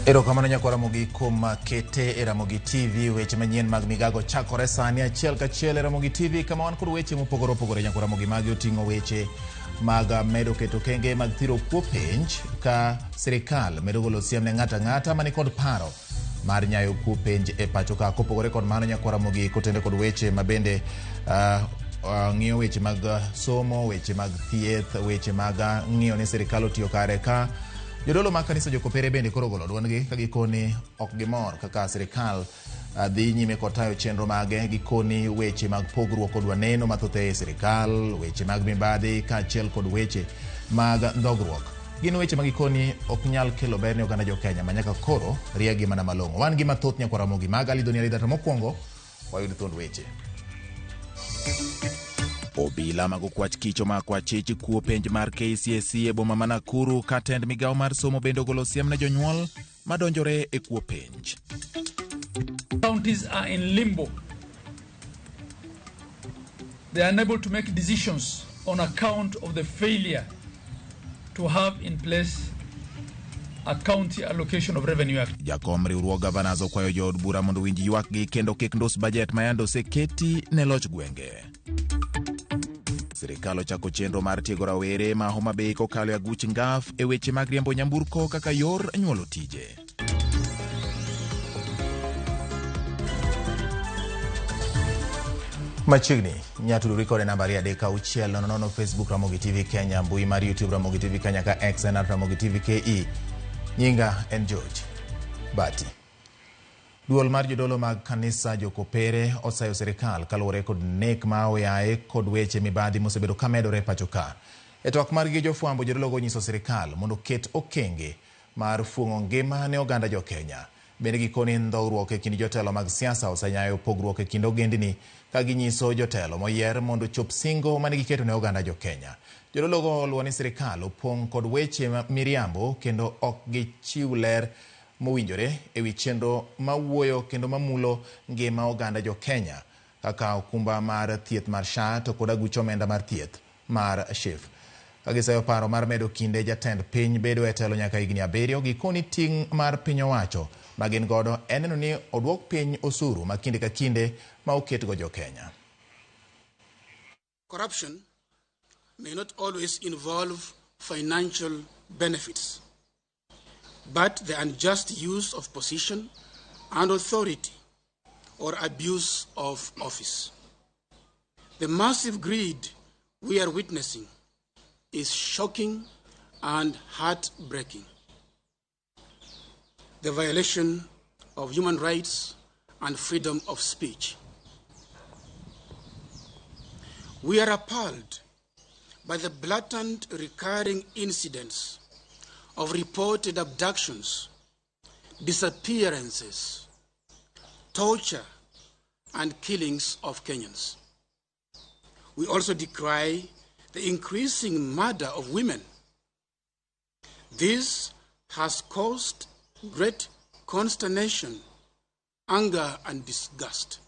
Erokamano nyakwara Ramogi kuom kete e Ramogi TV. Weche manyien mag migago chakore sani achiel kachiel e Ramogi TV kama wan kod weche mopogore opogore. Nyakwara Ramogi magi oting'o weche mag medo keto kenge mag thiro kuo penj ka sirikal medo golo siem ne ng'ato ang'ata mani kod paro mar nyayo kuo penj e pacho ka. Kopogore kod mano, nyakwara Ramogi kotende kod weche ma bende ng'iyo weche mag somo, weche mag thieth, weche mag ng'iyo ni sirikal otiyo kare ka jodolo mag kanisa jokopere bende koro ogolo duondgi ka gikoni ok gimor kaka sirikal dhi nyime kod tayo chenro mage. Gikoni weche mag pogruok odwa neno mathoth e sirikal, weche mag mibadhi kaachiel kod weche mag ndhogruok gin weche ma gikoni ok nyal kelo ber ne oganda jo Kenya ma nyaka koro riegi mana malong'o. Wan gi mathoth nyakwara Ramogi mag alidhoni alidha, to mokwongo wayud thuond weche. Obila mag okwach kich omako achich kuo penj mar KCSE e boma ma Nakuru ka tend migawo mar somo bende ogolo siem ne jonyuol madonjore e kuo penj. Counties are in limbo. They are unable to make decisions on account of the failure to have in place a County Allocation of Revenue Act. Jakom riwruog gavanas okwayo jood bura mondo owinj ywakgi kendo kik ndus bajet ma yande oseketi ne loch gwenge. Sirikal ochako chenro mar tiego rawere ma Homa Bay kokalo e aguch ngaf e weche mag riembo nyamburko kaka yor nyuolo tije. Machiegni nyatudori kode namba 23600 Facebook Ramogi TV Kenya, mbui mar YouTube Ramogi TV Kenya ka X en @Ramogi TV KE. Nyinga en George Bati. Duol mar jodolo mag kanisa jokopere osayo sirikal kaluwore kod nek ma oyaye kod weche mibadhi mosebedo ka medore e pacho ka. E twak margi gi jofwambo, jodologo onyiso sirikal mondo oket okenge mar fuong'o ngima ne oganda jo Kenya. Bende gikoni ndhogruok e kind jotelo mag siasa osenyayo pogruok e kind ogendni ka ginyiso jotelo moyier mondo ochop singo mane giketo ne oganda jo Kenya. Jodologo oluwo ni sirikal opong' kod weche miriambo kendo ok gichiw ler mowinjore e wi chenro mawuoyo kendo mamulo ngima oganda jo Kenya kaka okumba mar thieth mar SHA to kod aguch omenda mar thieth mar SHIF. Ka giseyo paro mar medo kinde jatend piny bedo e telo nyaka higni 7, gikoni ting' mar piny owacho ma gin godo en neno ni oduok piny osuru ma kinde ka kinde ma oketgo jo Kenya. Corruption may not always involve financial benefits, but the unjust use of position and authority or abuse of office. The massive greed we are witnessing is shocking and heartbreaking. The violation of human rights and freedom of speech. We are appalled by the blatant recurring incidents of reported abductions, disappearances, torture, and killings of Kenyans. We also decry the increasing murder of women. This has caused great consternation, anger, and disgust.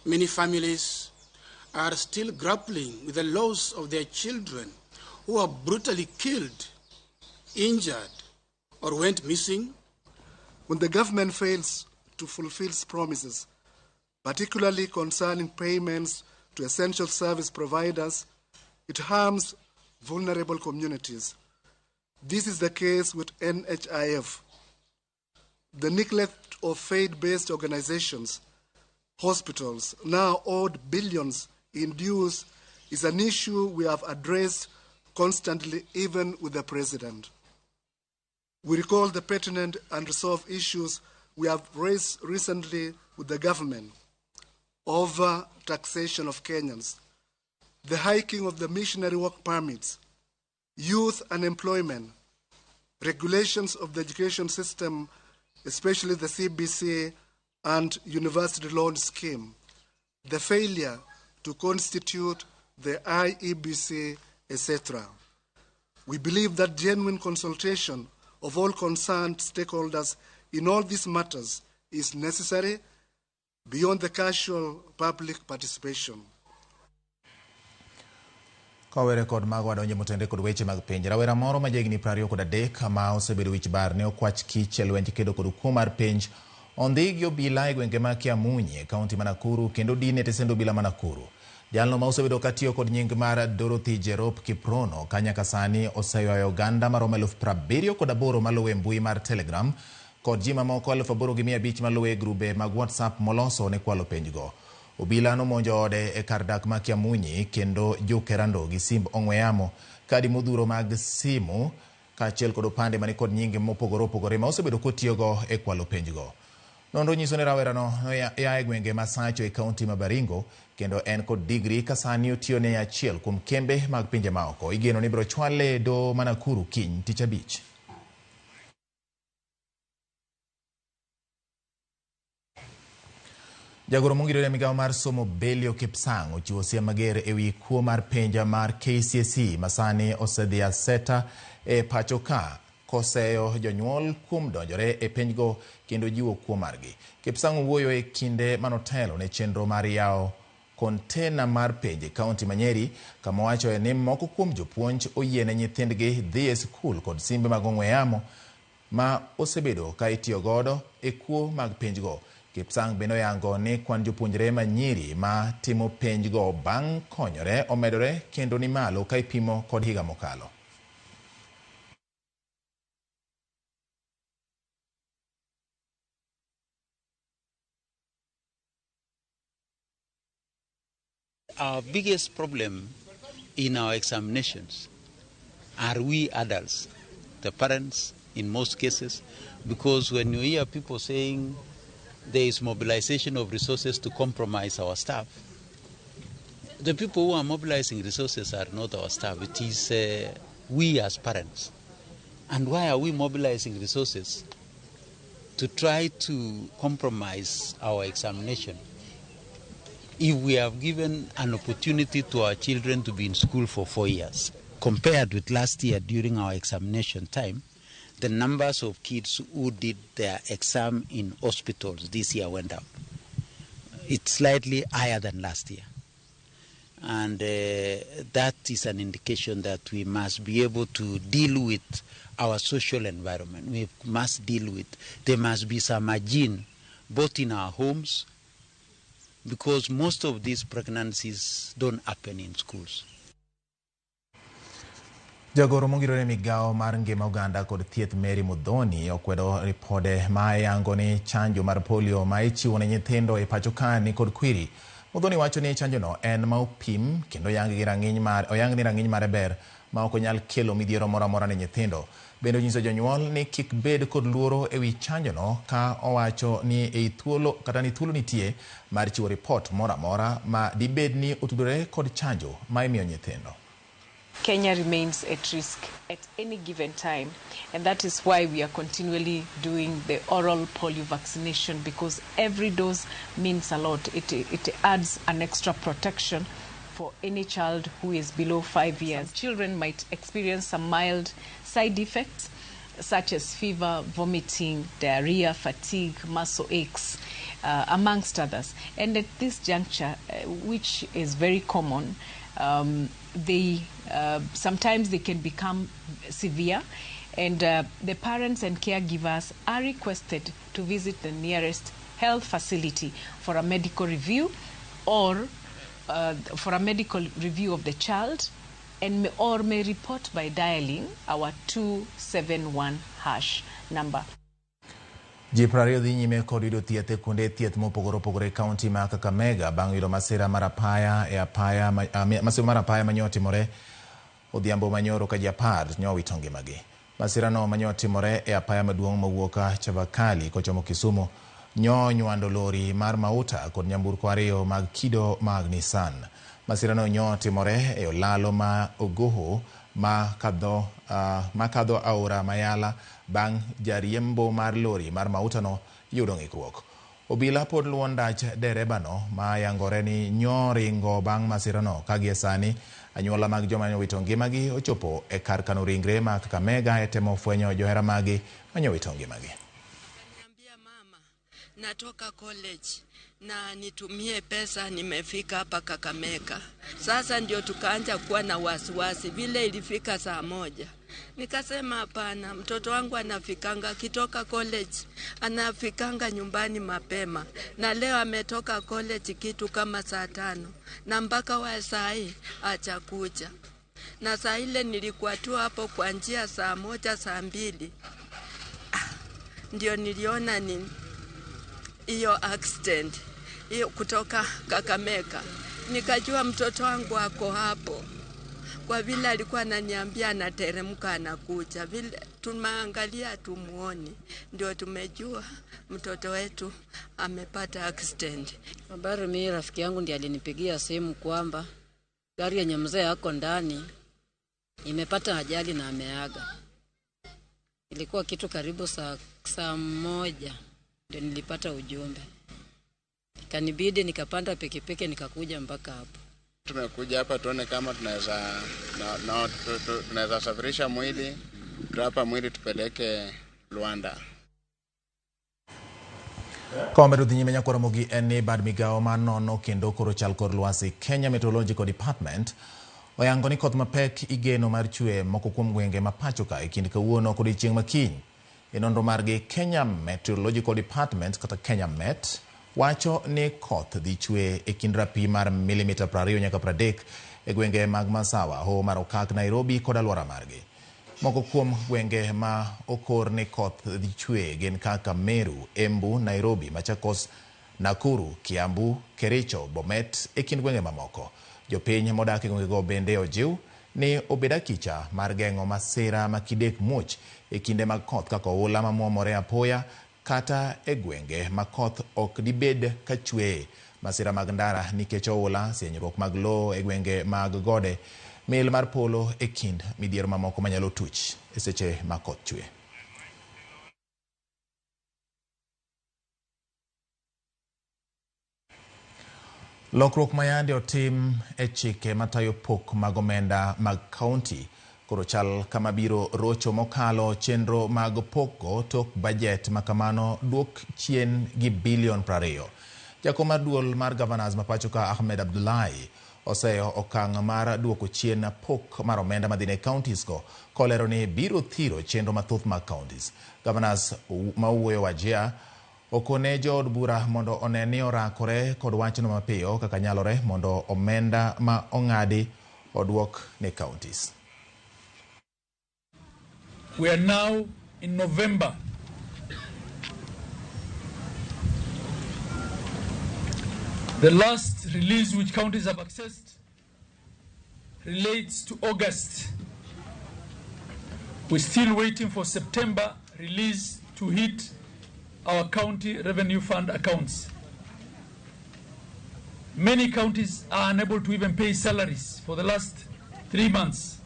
Many families are still grappling with the loss of their children who are brutally killed, injured, or went missing. When the government fails to fulfill its promises, particularly concerning payments to essential service providers, it harms vulnerable communities. This is the case with NHIF. The neglect of faith-based organizations, hospitals, now owed billions in dues, is an issue we have addressed constantly, even with the president. We recall the pertinent and resolved issues we have raised recently with the government over taxation of Kenyans, the hiking of the missionary work permits, youth unemployment, regulations of the education system, especially the CBC and university loan scheme, the failure to constitute the IEBC, etc. We believe that genuine consultation of all concerned stakeholders in all these matters is necessary beyond the casual public participation. Kawere kod mago wadonje motende kod weche mag penj. Rawera moro ma jahigni 23 ma osebedo wich bar ne okwach kich e lwenj kedo kod kuo mar penj ondhi gi obila e gwenge ma Kiamunyi e kaunti ma Nakuru kendo dine e tesend obila ma Nakuru. Jalno ma osebedo katiyo kod nying mar Dorothy Jerop Kiprono ka nyaka sani oseywayo oganda maromo 78,000 maluwe e mbui mar Telegram kod ji mamoko 8,500 maluwe e grube mag WhatsApp moloso ne kwalo penjgo. Obila nomonjo ode e kar dak ma Kiamunyi kendo juke rando gi simb ong'we yamo, kadi modhuro mag simu kaachiel kod opande mani kod nyinge mopogore opogore ma osebedo kotiyogo e kwalo penjgo. Nonro nyiso ni rawerano ya e gwenge ma Sacho e kaunti ma Baringo kendo en kod digri ka sani otiyo ne achiel kuom kembe mag pinje maoko. Igeno ni ibiro chwale e doho ma Nakuru kiny tich abich. Jagoro mongirore e migawo mar somo Belio Kipsang ochiwo siem mager ewi kuo mar penj mar KCSE ma sani osedhi aseta e pacho ka koseyo jonyuol kuom donjore e penjgo kendo jiwo kuo margi. Kipsang owuoyo e kinde manotelo ne chenro mar yawo kontena mar penj e kaunti ma Nyeri kama owachoe ni moko kuom jopuonj oyiene nyithindgi dhi e sikul kod simbe mag ong'we yamo ma osebedo ka itiyo godo e kuo mag penjgo. Kipsang bende oyango ni kwan jopuonjre ma nyiri ma timo penjgo bang' konyore omedore kendo ni malo ka ipimo kod higa mokalo. Our biggest problem in our examinations are we adults, the parents in most cases, because when you hear people saying there is mobilization of resources to compromise our staff, the people who are mobilizing resources are not our staff, it is we as parents. And why are we mobilizing resources to try to compromise our examination if we have given an opportunity to our children to be in school for 4 years? Compared with last year during our examination time, the numbers of kids who did their exam in hospitals this year went up. It's slightly higher than last year. And that is an indication that we must be able to deal with our social environment. We must deal with, there must be some hygiene, both in our homes, because most of these pregnancies don't happen in schools. Jagoro mongirore migawo mar ngima oganda kod thieth Mary Muthoni okwedo ripode ma yango ni chanjo mar polio ma ichiwo ne nyithindo e pacho ka ni kod kwiri. Muthoni wacho ni chanjono en ma opim kendo oyang ni rang'iny mare ber ma ok onyal kelo midhiero moro amora ne nyithindo. Bende onyiso jonyuol ni kik bed kod luoro ewi chanjono ka owacho ni ei thuolo kata ni thuolo nitie mar chiwo ripot moro amora ma dibed ni otudore kod chanjo ma imiyo nyithindo. Kenya remains at risk at any given time, and that is why we are continually doing the oral polio vaccination, because every dose means a lot. It adds an extra protection for any child who is below 5 years. Some children might experience some mild side effects such as fever, vomiting, diarrhea, fatigue, muscle aches, amongst others. And at this juncture, which is very common, sometimes they can become severe, and the parents and caregivers are requested to visit the nearest health facility for a medical review or for a medical review of the child, and may report by dialing our 271 hash number. Ji 20 dhi nyime kod yudo thieth e kuonde thieth mopogore opogore e kaunti ma Kakamega bang' yudo masira mar apaya e apaya masira mar apaya manyo otimore odhiambo manyoro ka ji 10 nyo owito ngimagi. Masirano manyo otimore e apaya maduong' mawuok Chavakali kochomo Kisumu nyo nywando lori mar mauta kod nyamburko ariyo mag kido mag Nissan. Masirano nyo otimore e olalo ma Ogoho ma kadho aora Mayala bang' jariembo mar lori mar mautano yudo ng'ikruok. Obila pod luwo ndach derebano ma yangore ni nyo ringo bang' masirano ka gie sani anyuola mag joma nowito ngimagi ochopo e kar kano ringre ma Kakamega e temo fwenyo johera magi ma nowito ngimagi. Natoka college na nitumie pesa, nimefika hapa Kakamega. Sasa ndio tukaanza kuwa na wasiwasi. Vile ilifika 1:00, nikasema hapana, mtoto wangu anafikanga akitoka college, anafikanga nyumbani mapema, na leo ametoka college kitu kama 5:00 na mpaka wa saa hii hajakuja. Na saa ile nilikuwa tu hapo kwa njia 1:00 2:00 ndio niliona ni hiyo accident hiyo kutoka Kakamega. Nikajua mtoto wangu ako hapo, kwa vile alikuwa ananiambia anateremka anakuja. Vile tumeangalia tumuone, ndio tumejua mtoto wetu amepata accident. Habari, mimi rafiki yangu ndiye alinipigia simu kwamba gari yenye mzee ako ndani imepata ajali na ameaga. Ilikuwa kitu karibu saa 1:00 ndio nilipata ujumbe. Kanibidi nikapanda pikipiki nikakuja mpaka hapo. Tumekuja hapa tuone kama tunaweza tunaweza safirisha mwili, hapa mwili tupeleke Rwanda. Kawamedo dhi nyime nyakwa Ramogi en ni bad migawo mar nono kendo koro chal kor lwasi Kenya Meteorological Department oyango ni koth mapek igeno mar chwe moko kuom gwenge ma pacho ka e kind kawuono kod chieng' makiny. E nonro margi, Kenya Meteorological Department kata Kenya Met wacho ni koth dhi chwe e kind rapim mar milimita 20 nyaka 30 e gwenge mag Masawa, Hoho mar Okak, Nairobi kod alwora margi. Moko kuom gwenge ma okor ni koth dhi chwe gin kaka Meru, Embu, Nairobi, Machakos, Nakuru, Kiambu, Kericho, Bomet e kind gwenge mamoko. Jopiny modak e gwengego bende ojiw ni obed akicha mar geng'o masira ma kidek muoch e kinde mag koth kaka oula mamuomore apoya kata e gwenge ma koth ok dibed ka chweye, masira mag ndara nikech oula, sienyruok mag lowo e gwenge mag gode, mil mar polo e kind midhiero mamoko manyalo tuch e seche ma koth chwe. Lokruok ma yande otim e chike matayo pok mag omenda mag kaunti koro chal kama biro rocho mokalo chenro mag pokgo tok bajet makamano duok chien gi bilion 20. Jakom mar duol mar governors ma pacho ka Ahmed Abdullahi oseyo okang' mar duoko chien pok mar omenda madhi ne counties go kolero ni biro thiro chenro mathoth mag counties. Governors mawuoyo Wajir okone jood bura mondo one ni orakore kod wachno mapiyo kaka nyalore mondo omenda ma ong'adi oduok ne counties. We are now in November. The last release which counties have accessed relates to August. We're still waiting for September release to hit our county revenue fund accounts. Many counties are unable to even pay salaries for the last 3 months.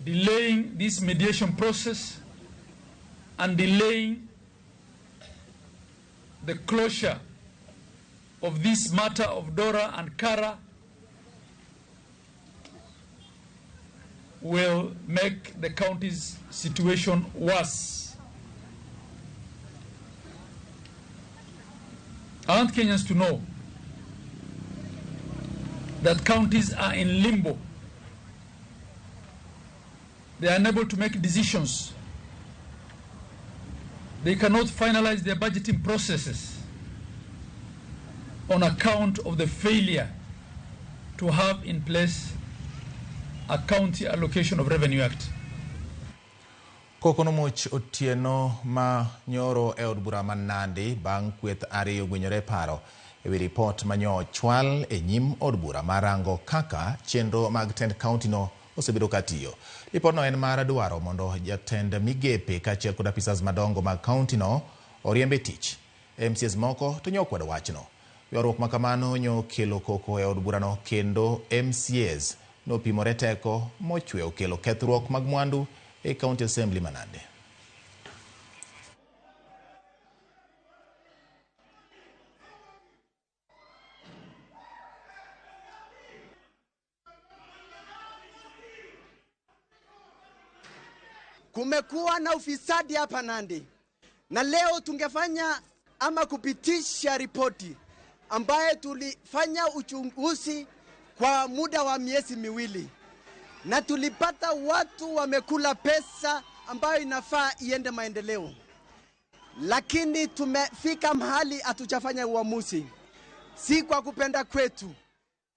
Delaying this mediation process and delaying the closure of this matter of Dora and Kara will make the county's situation worse. I want Kenyans to know that counties are in limbo. They are unable to make decisions. They cannot finalize their budgeting processes on account of the failure to have in place a County Allocation of Revenue Act. Koko nomuoch otieno ma nyoro e od bura ma Nandi bang' kweth ariyo gwenyore paro ewi ripot manyo ochwal e nyim od bura mar rango kaka chenro mag tend kaunti no osebedo katiyo. Ripodno en mar dwaro mondo jatend migepe kaachiel kod apisas madongo mag kaunti no oriemb e tich. MCAs moko to nyo okwedo wachno. Ywaruok ma kamano nyo kelo koko e od burano kendo MCAs nopimore teko mochwe okelo kethruok mag mwandu e County Assembly ma Nandi. Kumekuwa na ufisadi hapa Nandi, Na leo tungefanya ama kupitisha ripoti ambaye tulifanya uchunguzi kwa muda wa miezi miwili, na tulipata watu wamekula pesa ambayo inafaa iende maendeleo, lakini tumefika mahali hatujafanya uamuzi, si kwa kupenda kwetu,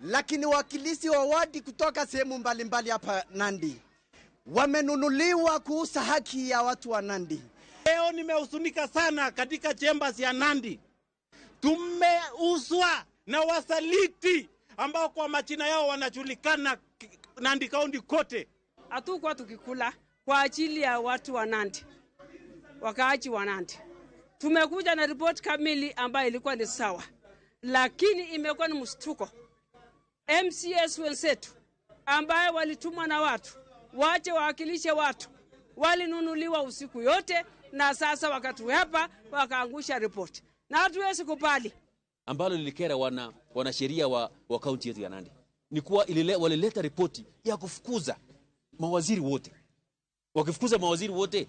lakini wakilisi wa wadi kutoka sehemu mbalimbali hapa Nandi wamenunuliwa kuuza haki ya watu wa Nandi. Leo nimehuzunika sana katika chambers ya Nandi. Tumeuzwa na wasaliti ambao kwa majina yao wanajulikana Nandi County kote. Hatukuwa tukikula kwa ajili ya watu wa Nandi, wakaaji wa Nandi. Tumekuja na ripoti kamili ambayo ilikuwa ni sawa, lakini imekuwa ni mshtuko. MCS wenzetu ambaye walitumwa na watu wache waakilishe watu walinunuliwa usiku yote, na sasa wakatuhepa wakaangusha ripoti, na hatuwezi kubali. Ambalo lilikera wanasheria wa kaunti yetu ya Nandi ni kuwa walileta ripoti ya kufukuza mawaziri wote. Wakifukuza mawaziri wote,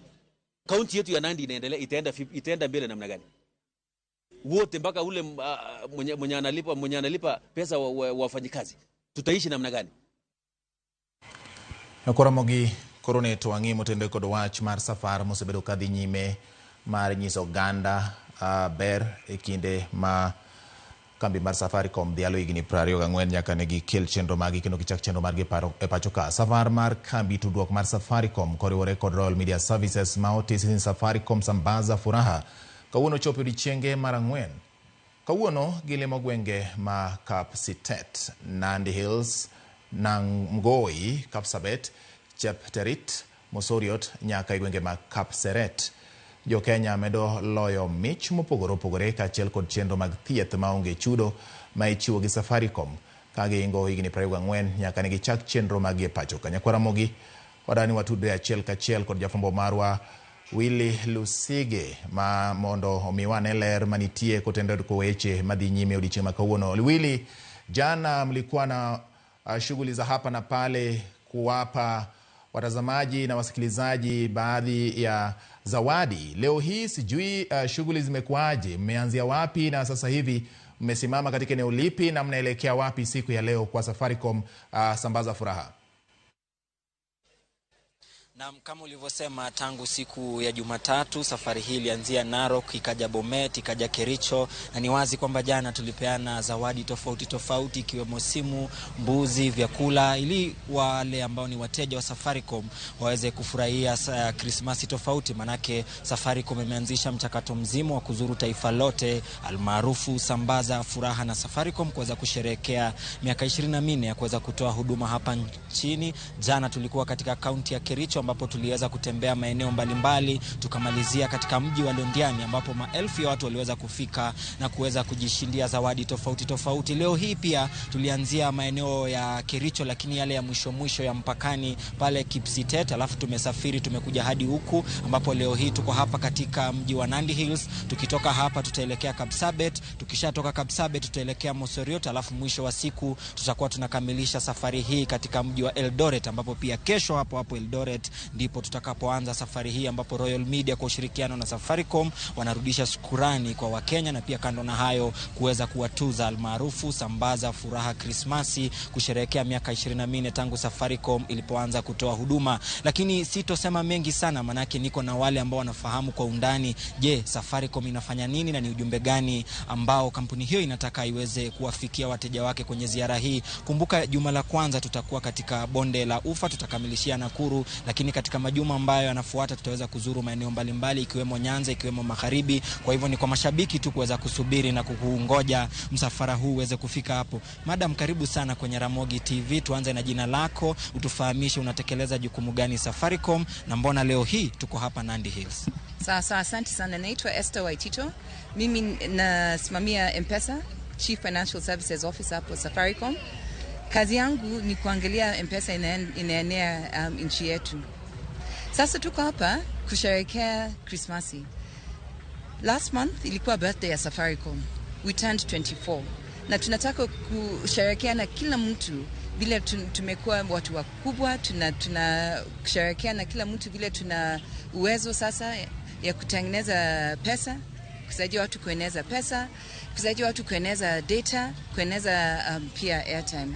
kaunti yetu ya Nandi inaendelea, itaenda mbele namna gani? Wote mpaka ule mwenye analipa pesa wafanyikazi, tutaishi namna gani? Koromogi korone to wang'i motende kod wach mar safar mosebedo kadhi nyime mar nyiso oganda ber e kinde ma kambi mar Safaricom dhialo higni 24 nyaka ne gikel chenro margi kendo gichak chenro margi e pacho ka. Safar mar kambi tudruok mar Safaricom koriwore kod Royal Media Services ma otisi ni Safaricom Sambaza Furaha kawuono chopo odiechienge mar 4. Kawuono gilimo gwenge ma Kapsitet, Nandi Hills, Nangoi, Kapsabet, Chepterit, Mosoriot nyaka e gwenge ma Kapseret. Jo Kenya medo loyo mich mopogore opogore kaachiel kod chenro mag thieth maonge chudo ma ichiwo gi Safaricom ka giingo higni 24 nyaka ne gichak chenro mag e pacho ka. Nyakwar Ramogi wadani watudre achiel kachiel kod jafwambo marwa Willy Lusige ma mondo omiwa ne ler manitie kotenore kod weche madhi nyime odiechieng' ma kawuono. Willy, jana mlikuwa na shughuli za hapa na pale kuwapa watazamaji na wasikilizaji baadhi ya zawadi. Leo hii sijui shughuli zimekuaje, mmeanzia wapi na sasa hivi mmesimama katika eneo lipi na mnaelekea wapi siku ya leo kwa Safaricom Sambaza Furaha? Na kama ulivyosema, tangu siku ya Jumatatu safari hii ilianzia Narok, ikaja Bomet, ikaja Kericho, na ni wazi kwamba jana tulipeana zawadi tofauti tofauti ikiwemo simu, mbuzi, vyakula ili wale ambao ni wateja wa Safaricom waweze kufurahia Krismasi tofauti. Manake Safaricom imeanzisha mchakato mzima wa kuzuru taifa lote almaarufu Sambaza Furaha na Safaricom kuweza kusherehekea miaka 24 ya kuweza kutoa huduma hapa nchini. Jana tulikuwa katika kaunti ya Kericho ambapo tuliweza kutembea maeneo mbalimbali, tukamalizia katika mji wa Londiani ambapo maelfu ya watu waliweza kufika na kuweza kujishindia zawadi tofauti tofauti. Leo hii pia tulianzia maeneo ya Kericho, lakini yale ya mwisho mwisho ya mpakani pale Kipsitet, alafu tumesafiri tumekuja hadi huku ambapo leo hii tuko hapa katika mji wa Nandi Hills. Tukitoka hapa tutaelekea Kapsabet, tukishatoka Kapsabet tutaelekea Mosoriot, alafu mwisho wa siku tutakuwa tunakamilisha safari hii katika mji wa Eldoret, ambapo pia kesho hapo hapo Eldoret ndipo tutakapoanza safari hii, ambapo Royal Media kwa ushirikiano na Safaricom wanarudisha shukurani kwa Wakenya na pia kando na hayo kuweza kuwatuza almaarufu Sambaza Furaha Krismasi kusherehekea miaka 24 tangu Safaricom ilipoanza kutoa huduma. Lakini sitosema mengi sana manake niko na wale ambao wanafahamu kwa undani, je, Safaricom inafanya nini na ni ujumbe gani ambao kampuni hiyo inataka iweze kuwafikia wateja wake kwenye ziara hii. Kumbuka juma la kwanza tutakuwa katika bonde la Ufa, tutakamilishia Nakuru, lakini katika majuma ambayo yanafuata tutaweza kuzuru maeneo mbalimbali ikiwemo Nyanza, ikiwemo Magharibi. Kwa hivyo ni kwa mashabiki tu kuweza kusubiri na kukungoja msafara huu uweze kufika hapo. Madam, karibu sana kwenye Ramogi TV. Tuanze na jina lako, utufahamishe unatekeleza jukumu gani Safaricom na mbona leo hii tuko hapa Nandi Hills. Sawa sawa, asante sana. Naitwa Esther Waitito. Mimi nasimamia M-Pesa, Chief Financial Services Officer hapo Safaricom. Kazi yangu ni kuangalia M-Pesa inaenea nchi yetu. Sasa tuko hapa kusherehekea Krismasi. Last month ilikuwa birthday ya Safaricom. We turned 24. Na tunataka kusherehekea na kila mtu vile tumekuwa watu wakubwa, tuna kusherehekea na kila mtu vile tuna uwezo sasa. ya kutengeneza pesa, kusaidia watu kueneza pesa, kusaidia watu kueneza data, kueneza pia airtime.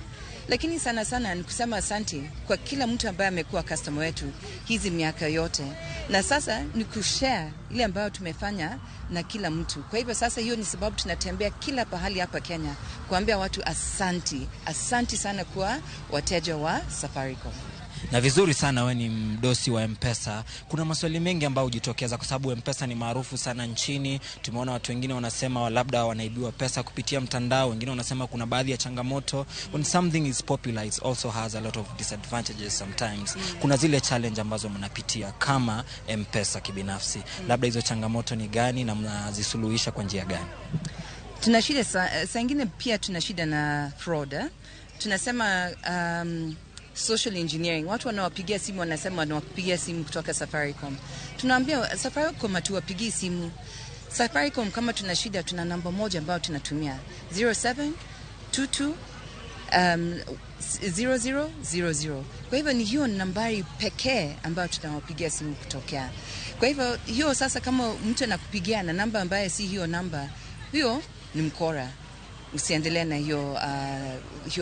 Lakini sana sana ni kusema asante kwa kila mtu ambaye amekuwa customer wetu hizi miaka yote, na sasa ni kushare ile ambayo tumefanya na kila mtu. Kwa hivyo sasa, hiyo ni sababu tunatembea kila pahali hapa Kenya kuambia watu asanti, asanti sana kwa wateja wa Safaricom. Na vizuri sana, we ni mdosi wa M-Pesa. Kuna maswali mengi ambayo hujitokeza kwa sababu M-Pesa ni maarufu sana nchini. Tumeona watu wengine wanasema labda wanaibiwa pesa kupitia mtandao, wengine wanasema kuna baadhi ya changamoto. When something is popular, it also has a lot of disadvantages sometimes. Kuna zile challenge ambazo mnapitia kama M-Pesa kibinafsi. Labda hizo changamoto ni gani na mnazisuluhisha kwa njia gani? Tuna shida saa ingine pia tuna shida na fraud, eh? Tunasema social engineering. Watu wanawapigia simu wanasema wanawapigia simu kutoka Safaricom. Tunaambia Safaricom hatuwapigii simu. Safaricom kama tuna shida, tuna namba moja ambayo tunatumia, 0722 0000. Kwa hivyo ni hiyo nambari pekee ambayo tunawapigia simu kutokea. Kwa hivyo hiyo sasa, kama mtu anakupigia na namba ambaye si hiyo namba, hiyo ni mkora, usiendelee na hiyo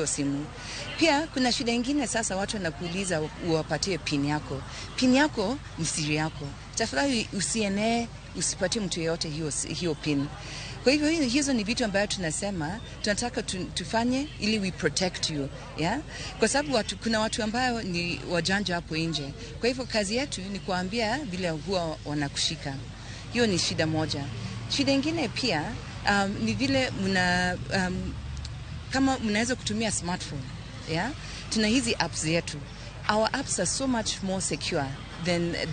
simu. Pia kuna shida ingine sasa, watu wanakuuliza uwapatie PIN yako. PIN yako ni siri yako. Tafadhali usienee, usipatie mtu yeyote hiyo PIN. Kwa hivyo hizo ni vitu ambayo tunasema tunataka tufanye ili we protect you, yeah? Kwa sababu kuna watu ambayo ni wajanja hapo nje. Kwa hivyo kazi yetu ni kuambia vile huwa wanakushika. Hiyo ni shida moja. Shida ingine pia ni vile kama mnaweza kutumia smartphone, yeah? Tuna hizi apps zetu. Our apps are so much more secure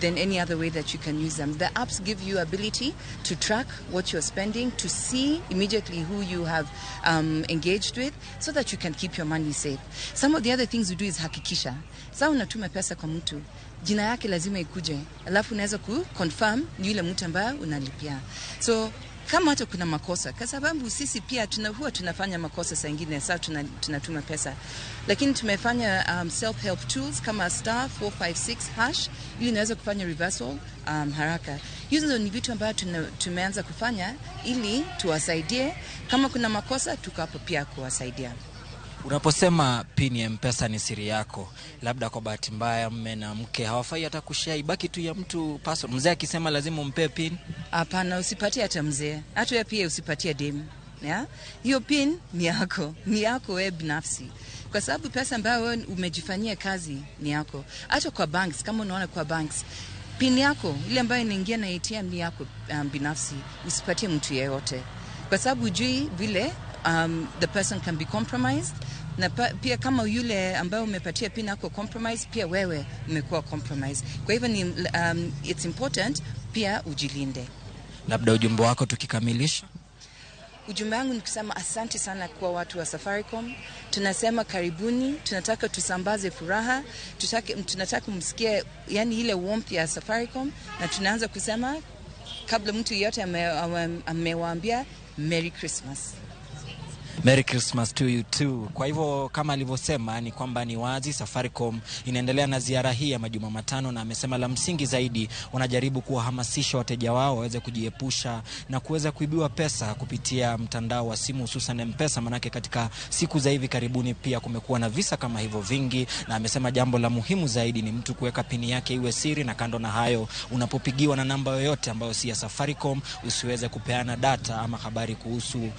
than any other way that you can use them. The apps give you ability to track what you're spending, to see immediately who you have engaged with, so that you can keep your money safe. Some of the other things we do is hakikisha. Sasa unatuma pesa kwa mtu, jina yake lazima ikuje, alafu unaweza ku confirm ni yule mtu ambaye unalipia. So kama hata kuna makosa, kwa sababu sisi pia huwa tunafanya makosa saa ingine, saa tunatuma pesa, lakini tumefanya self help tools kama *456#, ili unaweza kufanya reversal haraka. Hizo ni vitu ambavyo tumeanza kufanya ili tuwasaidie. Kama kuna makosa, tuko hapo pia kuwasaidia. Unaposema PIN ya M-Pesa ni siri yako, labda kwa bahati mbaya mme na mke hawafai hata kushare, ibaki tu ya mtu person. Mzee akisema lazima umpe PIN? Hapana, usipatie hata mzee, hata wewe pia usipatie demu. Yeah? Hiyo PIN ni yako, ni yako wewe binafsi, kwa sababu pesa ambayo wewe umejifanyia kazi ni yako. Hata kwa banks, kama unaona kwa banks, PIN yako ile ambayo inaingia na ATM ni yako binafsi, usipatie mtu yeyote, kwa sababu hujui vile the person can be compromised, na pia kama yule ambaye umepatia PIN yako compromise, pia wewe umekuwa compromised. Kwa hivyo it's important pia ujilinde. Labda ujumbe wako tukikamilisha? Ujumbe wangu ni kusema asante sana kwa watu wa Safaricom. Tunasema karibuni, tunataka tusambaze furaha, tunataka msikie yani ile warmth ya Safaricom, na tunaanza kusema kabla mtu yeyote amewaambia Merry Christmas. Merry Christmas to you too. Kwa hivyo kama alivyosema ni kwamba ni wazi Safaricom inaendelea na ziara hii ya majuma 5, na amesema la msingi zaidi wanajaribu kuwahamasisha wateja wao waweze kujiepusha na kuweza kuibiwa pesa kupitia mtandao wa simu, hususan M-Pesa, manake katika siku za hivi karibuni pia kumekuwa na visa kama hivyo vingi, na amesema jambo la muhimu zaidi ni mtu kuweka pini yake iwe siri, na kando na hayo, unapopigiwa na namba yoyote ambayo si ya Safaricom usiweze kupeana data ama habari kuhusu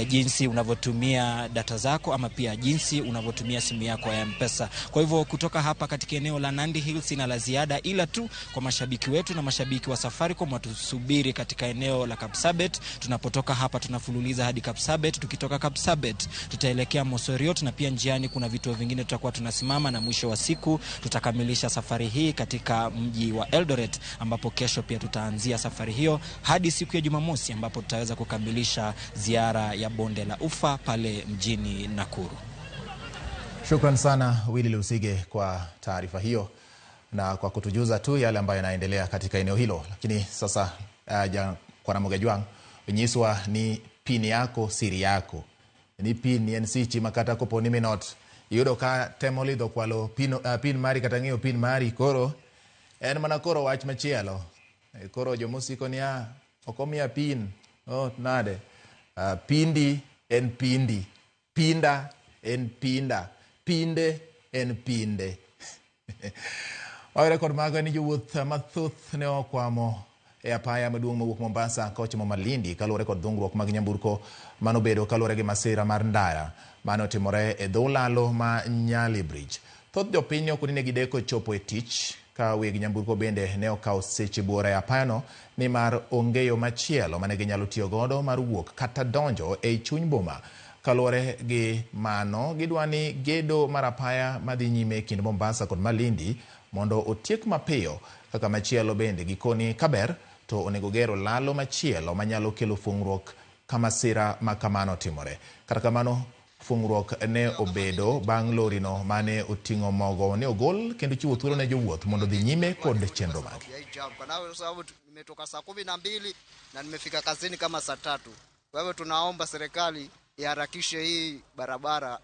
jinsi unavyotumia data zako ama pia jinsi unavyotumia simu yako ya M-Pesa. Kwa hivyo kutoka hapa katika eneo la Nandi Hills sina la ziada, ila tu kwa mashabiki wetu na mashabiki wa Safaricom watusubiri katika eneo la Kapsabet. Tunapotoka hapa tunafululiza hadi Kapsabet, tukitoka Kapsabet tutaelekea Mosoriot, na pia njiani kuna vituo vingine tutakuwa tunasimama, na mwisho wa siku tutakamilisha safari hii katika mji wa Eldoret, ambapo kesho pia tutaanzia safari hiyo hadi siku ya Jumamosi ambapo tutaweza kukamilisha ziara ya bonde la Ufa pale mjini Nakuru. Shukran sana Willy Lusige kwa taarifa hiyo na kwa kutujuza tu yale ambayo yanaendelea katika eneo hilo. Lakini sasa kwa Ramogi Ajwang', nyiswa ni pin yako siri yako. Ni pin en sichi makata kopo ni minot yudo ka temo lidho kwalo pin mari kata ng'iyo pin mari, koro en mana koro wach machielo. Koro jomosiko niya ok omiya pin. Oh, nade? Pindi en pindi. Pinda en pinda. Pinde en pinde. Wawere kod mago ni jowuoth mathoth ne okwamo e apaya maduong' mawuok Mombasa kochomo Malindi kaluwore kod dhungruok mag nyamburko manobedo kaluwore gi masira mar ndara mane otimore e dho lalo ma Nyali Bridge. Thoth jopiny ne okoni ne gideko chopo e tich ka weg nyamburko bende ne okawo seche buora e apayano nimar onge yo machielo mane ginyalo tiyo godo mar wuok kata donjo ei chuny boma. Kaluwore gi mano, gidwa ni gedo mar apaya madhi nyime e kind Mombasa kod Malindi mondo otiek mapiyo kaka machielo bende gikoni kaber to onego ger olalo machielo manyalo kelo fung'ruok ka masira ma kamano otimore. Kata kamano, fung'ruok ne obedo bang' lorino mane oting'o mogo ne ogol kendo chiwo thuolo ne jowuoth mondo odhi nyime kod chenro mage. Kwa sababu nimetoka saa 12 na nimefika kazini kama saa 3. Kwa hivyo tunaomba serikali iharakishe hii barabara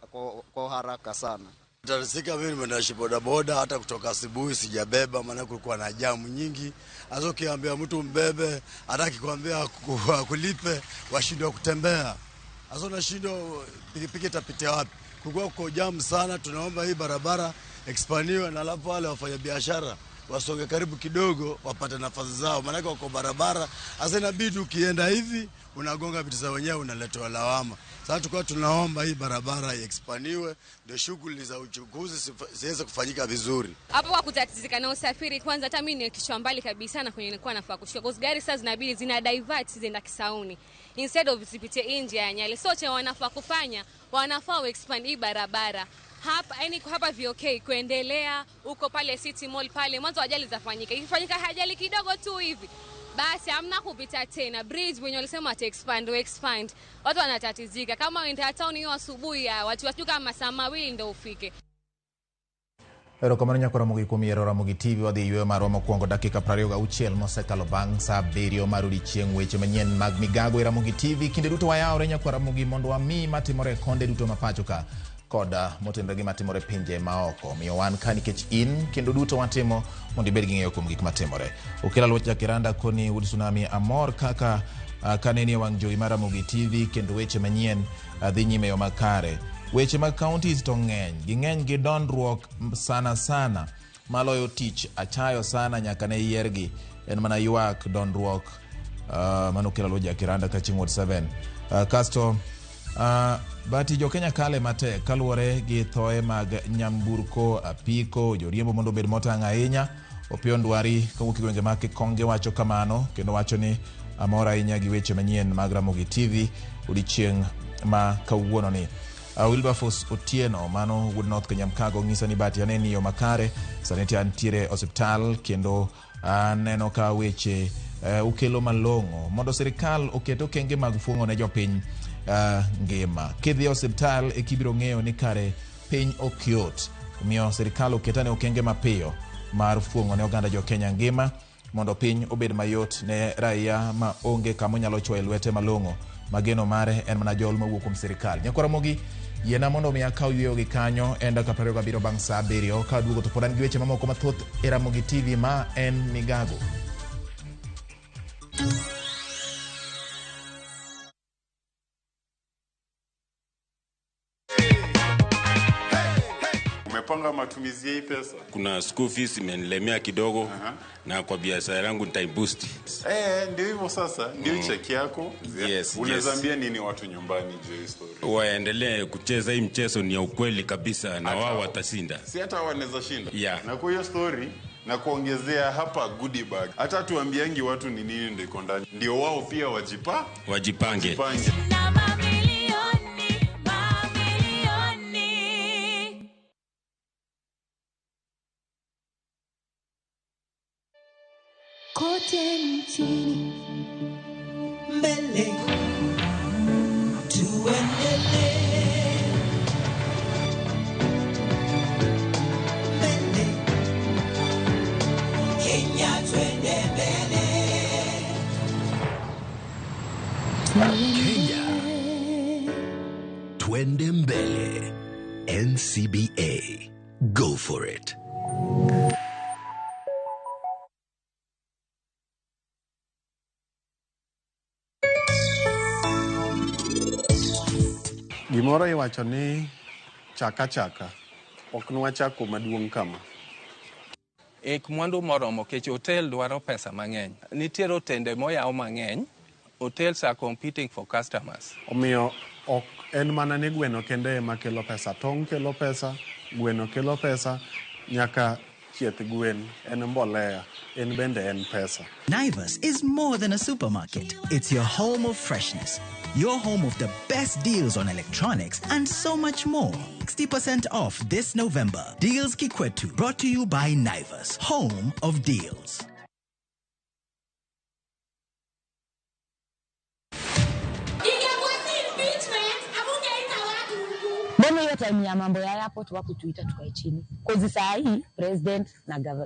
kwa haraka sana. Tarisika mimi nimeendesha bodaboda hata kutoka asubuhi sijabeba, maana kulikuwa na jamu nyingi. Hasa ukiambia mtu mbebe, hata akikwambia akulipe, washindwa kutembea. Hasa unashindwa pikipiki itapitia wapi? Kulikuwa kuko jamu sana. Tunaomba hii barabara expandiwe, na alafu wale wafanya biashara wasonge karibu kidogo, wapate nafasi zao, maanake wako barabara. Hasa inabidi ukienda hivi unagonga vitu za wenyewe, unaletewa lawama. Sasa tulikuwa tunaomba hii barabara iexpandiwe, ndio shughuli za uchukuzi ziweze kufanyika vizuri. Hapo kwa kutatizika na usafiri kwanza, hata mimi ni kichwa mbali kabisa na kwenye nilikuwa nafaa kushuka, because gari sasa zinabidi zina divert zinaenda Kisauni instead of zipitie nje ya Nyali. So cha wanafaa kufanya, wanafaa wa expand hii barabara hapa, yani hapa VOK kuendelea huko pale City Mall pale, mwanzo ajali zafanyika. Ikifanyika ajali kidogo tu hivi basi hamna kupita tena. Bridge wenye walisema wata expand, wa expand, watu wanatatizika. Kama uenda town hiyo asubuhi ya watu wasijui kama masaa 2 ndio ufike. Erokamano nyako Ramogi kuom yiero Ramogi TV. Wadhi yweyo marwa mokwongo dakika 26 mosekalo bang' sa 7 mar odiechieng'. Weche manyien mag migago e Ramogi TV kinde duto wayawore nyako Ramogi mondo wami matimore e konde duto ma pacho ka kod motenore gi matimore pinje maoko. Omiyo wan ka nikech in kendo duto watimo mondo ibed gi ng'eyo kuom gik matimore. Okela Luoch Jakiranda koni wuod Tsunami amor kaka kaneni e wang' jowi mar Ramogi TV kendo weche manyien dhi nyime e yo makare. Weche mag counties to ng'eny, ging'eny gi dondruok sana sana maloyo tich achayo sana nyaka ne yiergi en mana ywak dondruok. Mano Okelo Luoch Jakiranda ka chieng' Ward 7. Kasto bati jo Kenya kale matek kaluwore gi thoe mag nyamburko, apiko, joriembo mondo obed motang' ahinya. Opiyo Ndwari kawuok e gwenge mag Kikonge wacho kamano kendo wacho ni amor ahinya gi weche manyien mag Ramogi TV odiechieng' ma kawuono ni. Wilberforce Otieno mano wuod North Kanyamkago ng'isa ni bati aneni yo makare sani to antiere osiptal kendo aneno ka weche ukelo malong'o mondo sirikal oket okenge mag fuong'o ne jopiny ngima. Kidhi e osiptal eka ibiro ng'eyo ni kare piny ok yot. Omiyo sirikal oketane okenge mapiyo mar fuong'o ne oganda jo Kenya ngima mondo piny obed mayot ne raia ma onge kama onyalo chwoye lwete malong'o mageno mare en mana jol mawuok kuom sirikal. Nyakwa Ramogi, yiena mondo mi akaw yweyo gi kanyo en dakika 27 bang' sa 7 ka aduogo to pod an gi weche mamoko mathoth e Ramogi TV ma en Migago. Umepanga matumizi ya hii pesa? Kuna school fees imenilemea kidogo na kwa biashara yangu nitaiboost. Eh, ndio hivyo sasa, ndio cheki yako. Yes, Unaweza yes. ambia nini watu nyumbani juu ya hii story? Waendelee kucheza hii mchezo, ni ya ukweli kabisa na wao watashinda. Si hata wanaweza shinda. Yeah. Na kwa hiyo story na kuongezea hapa goodie bag. Hata tuambiangi watu ni nini ndio iko ndani. Ndio wao pia wajipa wajipange. Wajipange. Na mamilioni, mamilioni. Kote nchini mbele tuendelee mbele Kenya twende mbele. Kenya Twende Mbele. NCBA. Go for it. Gimoro iwacho ni chaka chaka ok nwachako maduong' kama. Ik mwandu moromo kech hotel dwaro pesa mang'eny. Nitiere otende moyaw mang'eny. Hotels are competing for customers. Omiyo ok en mana ni gweno kende ema kelo pesa. Tong' kelo pesa, gweno kelo pesa, nyaka chieth gwen en mbolea, en bende en pesa. Naivas is more than a supermarket. It's your home of freshness, your home of the best deals on electronics, and so much more. 60% off this November. Deals Kikwetu, brought to you by Naivas, home of deals. Mbona hiyo time ya mambo ya airport wakutuita tukae chini? Kozi saa hii president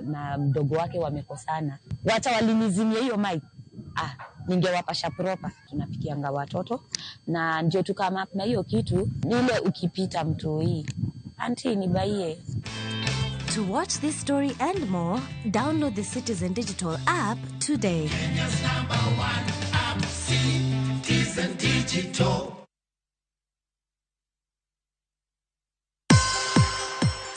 na mdogo wake wamekosana, wacha walinizimia hiyo mic. Ningewapasha proper. Tunapikianga watoto na ndio tukama na hiyo kitu ile ukipita mtu hii auntie nibaie. To watch this story and more, download the Citizen Digital app today. Kenya's number one app, Citizen Digital.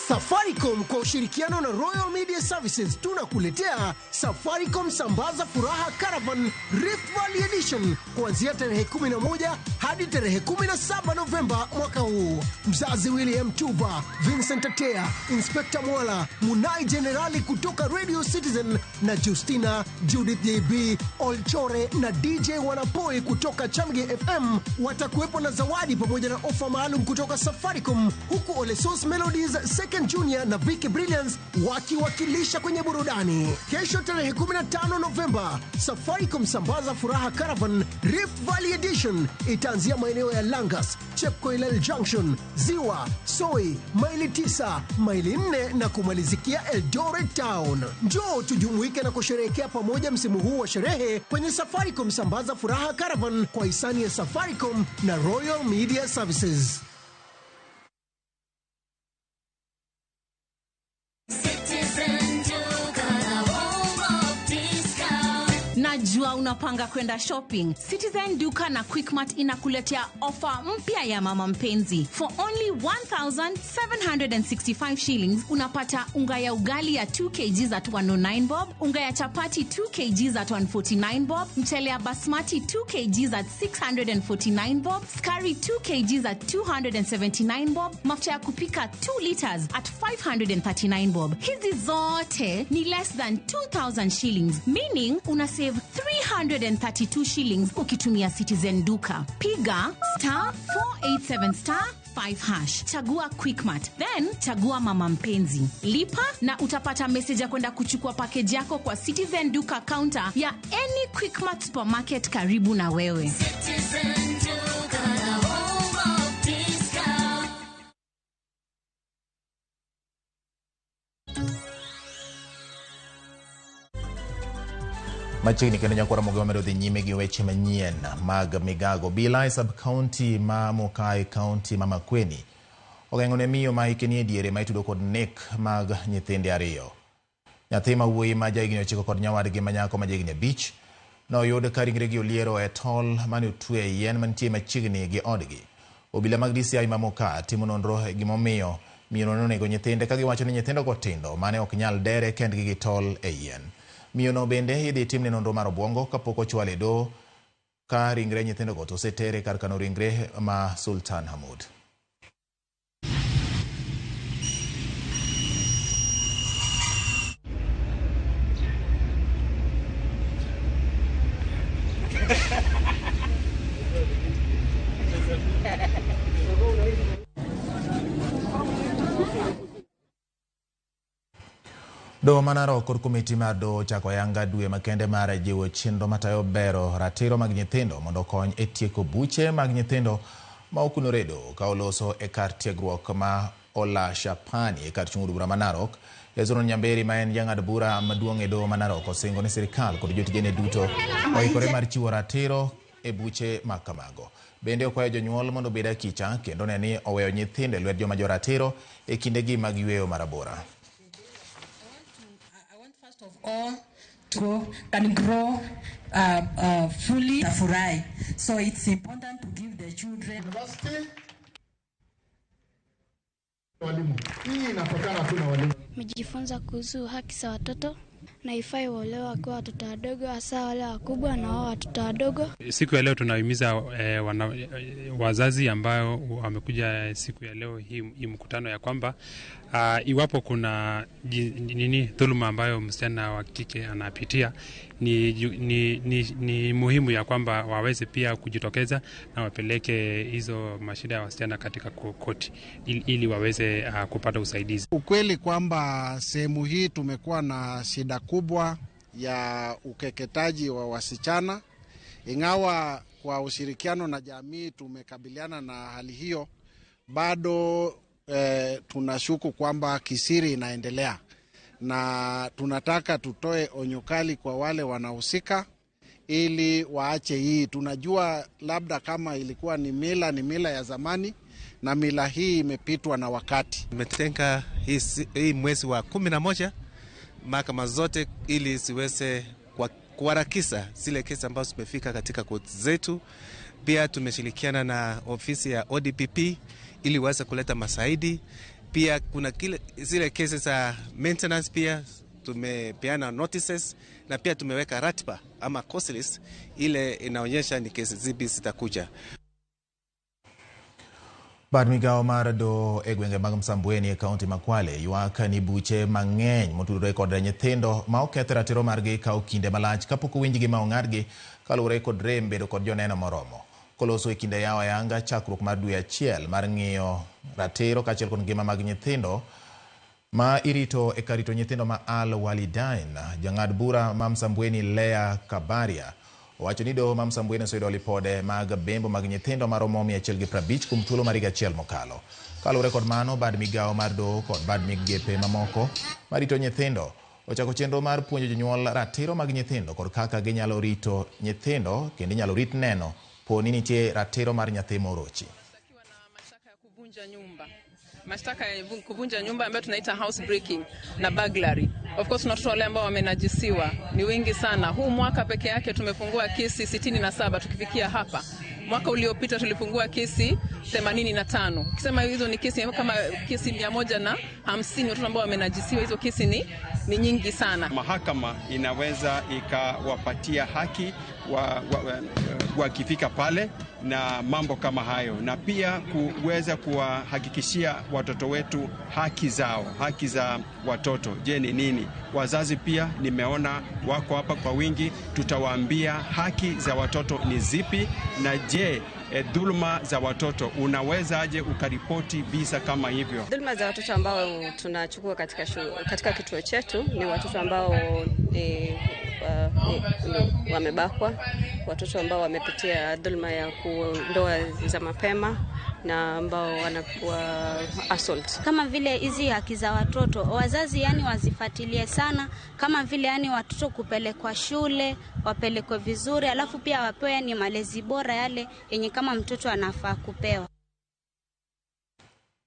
Safaricom kwa ushirikiano na Royal Media Services tunakuletea Safaricom Sambaza Furaha Caravan Rift Valley Edition kuanzia tarehe 11 hadi tarehe 17 Novemba mwaka huu. Mzazi William Tuva, Vincent Atea, Inspector Mwala, Munai Generali kutoka Radio Citizen na Justina, Judith JB, Olchore na DJ Wanapoi kutoka Chamge FM watakuwepo na zawadi pamoja na ofa maalum kutoka Safaricom, huku Olesos Melodies, Second Junior na Vicky Brilliance wakiwakilisha kwenye burudani. Kesho tarehe 15 Novemba, Safaricom Sambaza Furaha Caravan Rift Valley Edition itaanzia maeneo ya Langas, Chepkoilel Junction, Ziwa, Soi, maili 9, maili 4 na kumalizikia Eldoret Town. Njoo tujumuike na kusherehekea pamoja msimu huu wa sherehe kwenye Safaricom Sambaza Furaha Caravan kwa hisani ya Safaricom na Royal Media Services. Najua unapanga kwenda shopping. Citizen Duka na Quickmart inakuletea ofa mpya ya mama mpenzi. For only 1,765 shillings unapata unga ya ugali ya 2 kg at 109 bob, unga ya chapati 2 kg at 149 bob, mchele ya basmati 2 kg at 649 bob, skari 2 kg at 279 bob, mafuta ya kupika 2 liters at 539 bob. Hizi zote ni less than 2,000 shillings, meaning una save 332 shillings ukitumia Citizen Duka. Piga star 487 star 5 hash. Chagua Quickmart, then chagua mama mpenzi. Lipa na utapata message ya kwenda kuchukua package yako kwa Citizen Duka counter ya any Quickmart supermarket karibu na wewe. Citizen Duka, the home of discount. Machiegni kendo nyakwara Mogo wamedo dhi nyime gi weche manyien mag migago. Bila e sub-county ma Mukai, county ma Makueni ogeng'o ne miyo ma hike nie diere ma itudo kod nek mag nyithinde ariyo. Nyathi ma wuoyi ma jahigni 9 kod nyawadgi ma nyako ma jahigni 5 noyud ka ringregi oliero e tol mane otwe e yien mantie machiegni gi odgi. Obila mag DCI ma Muka timo nonro e gimomiyo miyono nonego nyithinde ka giwacho ni nyithindogo tindo mane ok nyal dere kendgi gi tol e yien. Miyono bende idhi timne nonro mar obwongo kapok ochwale e doho ka ringre nyithindogo to osetere kar kano ringre ma Sultan Hamud. Doho ma Narok kod komiti mar doho ochako ayanga dwe makende mar jiwo chenro matayo bero ratiro mag nyithindo mondo okony e tieko buche mag nyithindo ma okunore e doho ka oloso e kar tiegruok ma Olashapani e kar chung' od bura ma Narok. Hezron Nyamberi ma en jang'ad bura maduong' e doho ma Narok osingo ni sirikal kod jotijene duto oikore mar chiwo ratiro e buche ma kamago. Bende okwayo jonyuol mondo obed akicha kendo ne ni oweyo nyithindo e lwet joma joratiro e kindegi mag yweyo marabora. All to can grow fully. Tafurai. So it's important to give the children. University. Walimu. Hii inatokana tu na walimu. Nimejifunza kuhusu haki za watoto na ifai waolewe wakiwa watoto wadogo, hasa wale wakubwa na wao watoto wadogo. Siku ya leo tunahimiza wazazi ambao wamekuja siku ya leo hii mkutano ya kwamba iwapo kuna dhuluma ambayo msichana wa kike anapitia ni muhimu ya kwamba waweze pia kujitokeza na wapeleke hizo mashida ya wasichana katika koti ili waweze kupata usaidizi. Ukweli kwamba sehemu hii tumekuwa na shida kubwa ya ukeketaji wa wasichana, ingawa kwa ushirikiano na jamii tumekabiliana na hali hiyo, bado tunashuku kwamba kisiri inaendelea, na tunataka tutoe onyo kali kwa wale wanahusika ili waache hii. Tunajua labda kama ilikuwa ni mila ya zamani, na mila hii imepitwa na wakati. Tumetenga hii mwezi wa 11 mahakama zote ili ziweze kuharakisha zile kesi ambazo zimefika katika koti zetu. Pia tumeshirikiana na ofisi ya ODPP ili waweze kuleta masaidi. Pia kuna zile kesi za maintenance, pia tumepeana notices na pia tumeweka ratiba ama cost list ile inaonyesha ni kesi zipi zitakuja. Bad migao mar doho e gwenge mag Msambweni e kaunti ma Kwale ywak ni buche mang'eny motudore kod nyithindo ma oketh ratiro margi kawo kinde malach kapok owinjgi ma ong'adgi kaluwore kod rem bedo kod joneno moromo. Koloso e kinde yawo ayanga chakruok mar dwe achiel mar ng'iyo ratiro kaachiel kod ngima mag nyithindo ma irito e kar rito nyithindo ma Al Walidain, jang'ad bura ma Msambweni Lea Kabaria owacho ni doho ma Msambweni oseyudo lipode mag bembo mag nyithindo maromo 150 kuom thuolo mar higa achiel mokalo. Kaluwore kod mano, bad migao mar doho kod bad migepe mamoko marito nyithindo ochako chenro mar puonjo jonyuol ratiro mag nyithindo kod kaka ginyalo rito nyithindo kendo inyalo rit neno po ni nitie ratiro mar nyathi morochi. Mashtaka ya kuvunja nyumba ambayo tunaita house breaking na burglary. Of course watoto wale ambao wamenajisiwa ni wengi sana. Huu mwaka peke yake tumefungua kesi 67 tukifikia hapa. Mwaka uliopita tulifungua kesi 85. Ukisema hizo ni kesi kama kesi 150 watoto ambao wamenajisiwa, hizo kesi ni nyingi sana. Mahakama inaweza ikawapatia haki wakifika pale na mambo kama hayo, na pia kuweza kuwahakikishia watoto wetu haki zao, haki za watoto. Je, ni nini? Wazazi pia nimeona wako hapa kwa wingi, tutawaambia haki za watoto ni zipi, na je, dhuluma za watoto unawezaje ukaripoti visa kama hivyo? Dhuluma za watoto ambao tunachukua katika kituo chetu ni watoto ambao wamebakwa, watoto ambao wamepitia dhuluma ya ndoa za mapema na ambao wanakuwa assault. Kama vile hizi haki za watoto, wazazi yani wazifuatilie sana, kama vile yani watoto kupelekwa shule, wapelekwe vizuri, alafu pia wapewe yani malezi bora yale yenye kama mtoto anafaa kupewa.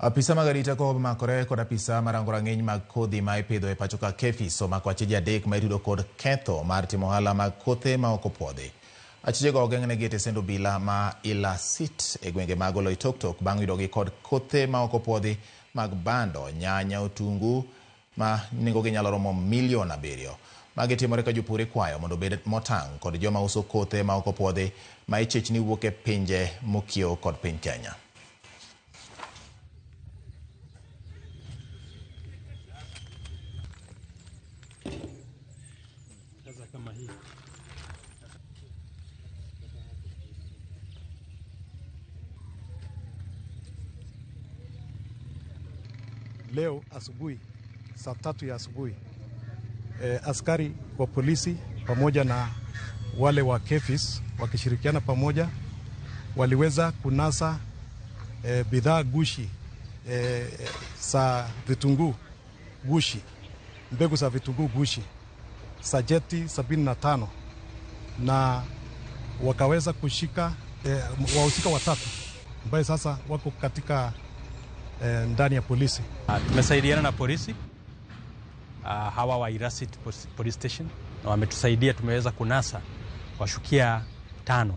Apisa mag arita komakore kod apisa marango rang'iny mag kodhi ma ipidho e pacho ka KEPHIS omako achije adek ma itudo kod ketho mar timo ohala mag kothe ma ok opuodhi. Achijego ogeng'negi e tesend obila ma Ilasit e gwenge mag Oloitoktok bang' yudogi kod kothe ma ok opuodhi mag bando, nyanya, otungu ma nengogi nyalo romo 7 milion. Magi timore ka jopur ikwayo mondo obed motang' kod joma uso kothe ma ok opuodhi ma ichich ni wuok e pinje mokiewo kod piny Kenya. Leo asubuhi saa 3 ya asubuhi askari wa polisi pamoja na wale wa KEPHIS wakishirikiana pamoja waliweza kunasa bidhaa gushi za vitunguu gushi, mbegu za vitunguu gushi sajeti 75, na wakaweza kushika wahusika watatu ambaye sasa wako katika ndani ya polisi. Tumesaidiana na polisi hawa wa Irasit Police Station na wametusaidia, tumeweza kunasa washukia 5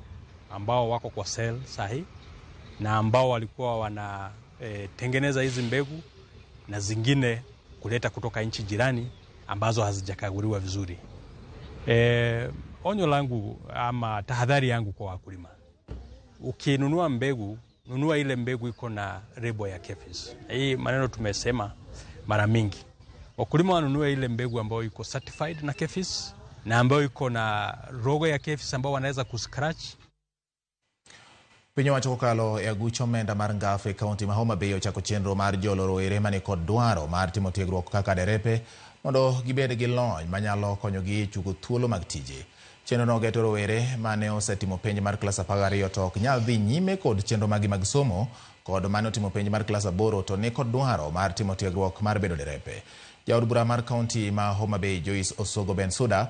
ambao wako kwa cell sahi na ambao walikuwa wanatengeneza hizi mbegu na zingine kuleta kutoka nchi jirani ambazo hazijakaguliwa vizuri. Onyo langu ama tahadhari yangu kwa wakulima, ukinunua mbegu, nunua ile mbegu iko na lebo ya KEPHIS. Hii maneno tumesema mara mingi, wakulima wanunue ile mbegu ambayo iko certified na KEPHIS na ambayo iko na logo ya KEPHIS ambao wanaweza kuscratch. Piny owacho kokalo e aguch omenda mar Ngafu e kaunti ma Homa Bay ochako chenro mar jolo rowere manikod dwaro mar timo tiegruok kaka derepe mondo gibed gi lony manyalo konyogi e chuko thuolo mag tije. Chenrono geto rowere mane osetimo penj mar klas 12 to ok nyal dhi nyime kod chenro magi mag somo kod mane otimo penj mar klas 8 to nikod dwaro mar timo tiegruok mar bedo derepe. Jaod bura mar kaunti ma Homa Bay Joyce Osogo Bensuda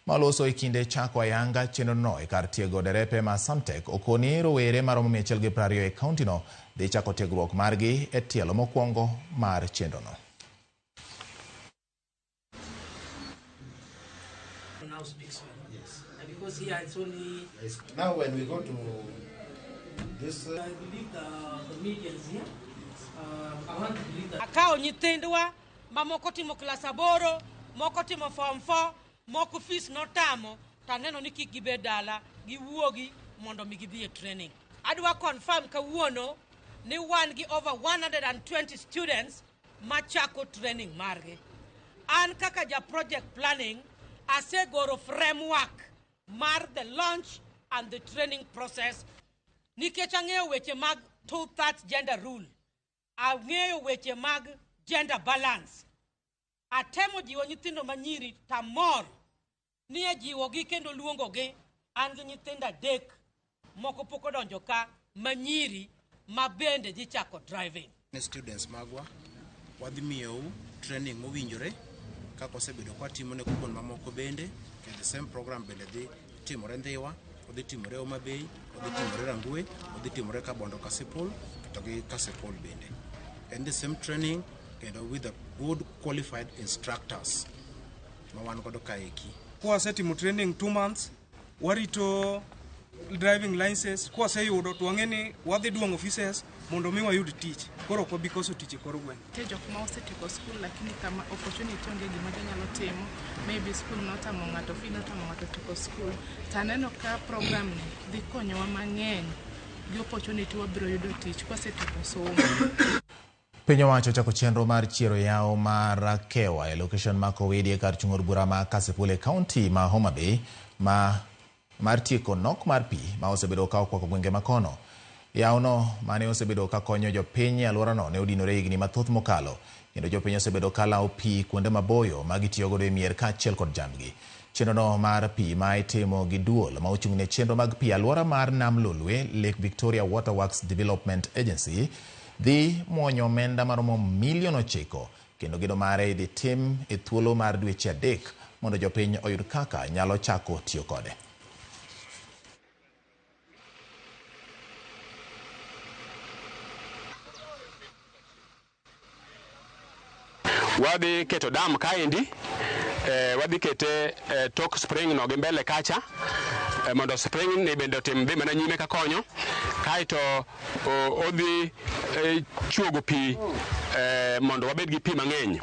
maloso e kinde chako ayanga chenrono e kar tiego derepe ma Samtek okoni rowere maromo 120 e kauntino dhi chako tiegruok margi e tielo mokwongo mar chenrono. Now speaks well. Yes. Because here it's only... Yes. Now when we go to this... I believe the media is here. I want to believe that... Akawo nyithindwa ma moko timo klas 8, moko timo form 4, moko fees notamo, to aneno ni kik gibed dala, giwuogi mondo mi gidhi e training. Adwa confirm kawuono ni wan gi over 120 students machako training margi. An kaka ja project planning, asegoro framework mar the launch and the training process. Nikech ang'eyo weche mag 2/3 gender rule, ang'eyo weche mag gender balance. Atemo jiwo nyithindo manyiri tamor ni e jiwogi kendo luongogi. An gi nyithindo 3 moko pok odonjo ka manyiri ma bende dhi chako driving. Ne students magwa wadhi miyou training mowinjore kaka osebedo kwa timo ne kupon mamoko bende, kendo the same program bende dhi timore Ndhiwa, odhi timore Homa Bay, odhi timore Rangwe, odhi timore Kabondo Kasipul to gi Kasipul bende. And the same training kendo with the good qualified instructors ma wan godo kaeki. Kwasetimo training 2 months, warito driving license, kwaseyudo to wang'e ni wadhi duong'o offices mondo mi wayud tich. Koro ok wabi koso tich e kor gweng'. Nitie jok ma osetieko skul lakini kama opportunity onge gima ginyalo timo, maybe skul notamo ng'ato, fee notamo ng'ato tieko skul. To aneno ka program ni dhi konyowa mang'eny gi opportunity wabiro yudo tich kwasetieko somo. Piny owacho ochako chenro mar chiero yawo mar Kewa e location ma Kowidi e kar chung' od bura ma Kasipul e kaunti ma Homa Bay mar tieko nok mar pi ma osebedo ka okwako gwenge makono. Yawono mane osebedo ka konyo jopiny e alworano ne odinore higni mathoth mokalo, kendo jopiny osebedo ka lawo pi kuonde maboyo ma gitiyogodo e mier kaachiel kod jambgi. Chenrono mar pi ma itimo gi duol ma ochung' ne chenro mag pi alwora mar Nam Lolwe, Lake Victoria Water Works Development Agency, dhi muonyo omenda maromo milion 9 kendo gedo mare idhi tim e thuolo mar dweche 3 mondo jopiny oyud kaka nyalo chako tiyo kode. Wadhi keto dam kaendi, wadhi kete tok spring no gi mbele kacha, mondo spring ni bende otim dhi mana nyime kakonyo, kaeto odhi chuogo pi mondo wabed gi pi mang'eny.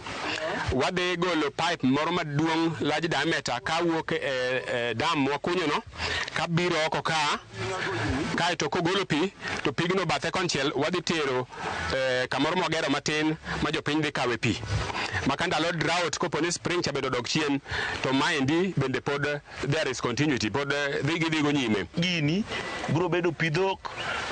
Wadhi golo pipe moro maduong' large diameter kawuok e dam mwakunyo no kabiro oko ka, kaeto kogolo pi to pigno bathe konchiel wadhi tero kamoro mwagero matin ma jopiny dhi kawe pi. Maka ndalo drought kopo ni spring cha bende odok chien to maendi bende pod there is continuity, pod dhi gidhigo nyime. Gini biro bedo pi dhok,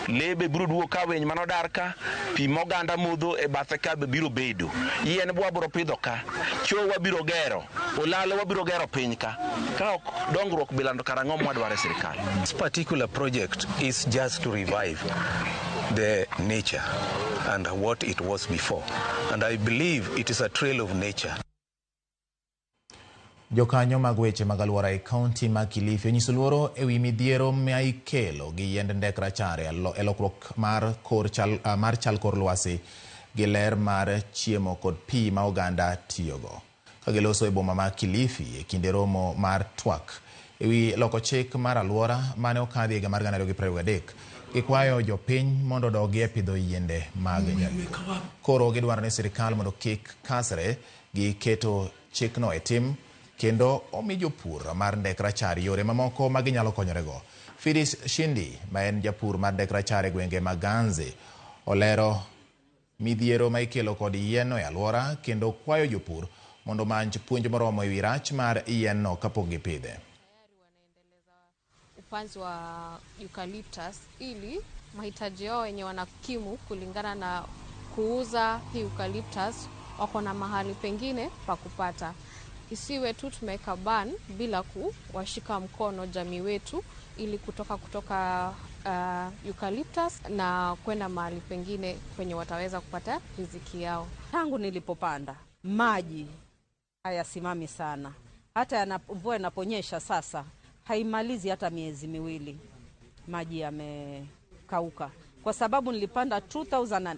le be biro duogo ka winy manodar ka, pi moganda modho e bathe ka be biro bedo. Yien be wabiro pidho ka, choo wabiro gero, olalo wabiro gero piny ka. Ka ok dongruok bilando karang'o mwadwaro e sirikal. This particular project is just to revive the nature and what it was before. And I believe it is a trail of nature. Jokanyo mag weche mag alwora e kaunti ma Kilifi onyiso luoro ewi midhiero ma ikelo gi yiend ndek rachar e lokruok mar kor chal, mar chal kor lwasi gi ler mar chiemo kod pi ma oganda tiyogo. Ka giloso e boma ma Kilifi e kinde romo mar twak ewi loko chik mar alwora mane okadhi e higa mar 2023. Gikwayo jopiny mondo odogi e pidho yiende mag nyaluo. Koro gidwaro ni sirikal mondo kik kasre gi keto chikno e tim kendo omi jopur mar ndek rachar yore mamoko ma ginyalo konyorego. Phyllis Shindi ma en japur mar ndek rachar e gwenge mag Ganze olero midhiero ma ikelo kod yienno e alwora kendo kwayo jopur mondo omanj puonj moromo e wi rach mar yienno kapok gipidhe. Upanzi wa eucalyptus ili mahitaji yao wenye wanakimu kulingana na kuuza hii eucalyptus wako na mahali pengine pa kupata. Isiwe tu tumeweka ban bila kuwashika mkono jamii wetu ili kutoka eucalyptus na kwenda mahali pengine kwenye wataweza kupata riziki yao. Tangu nilipopanda maji hayasimami sana, hata mvua inaponyesha sasa haimalizi hata miezi miwili maji yamekauka, kwa sababu nilipanda 2008.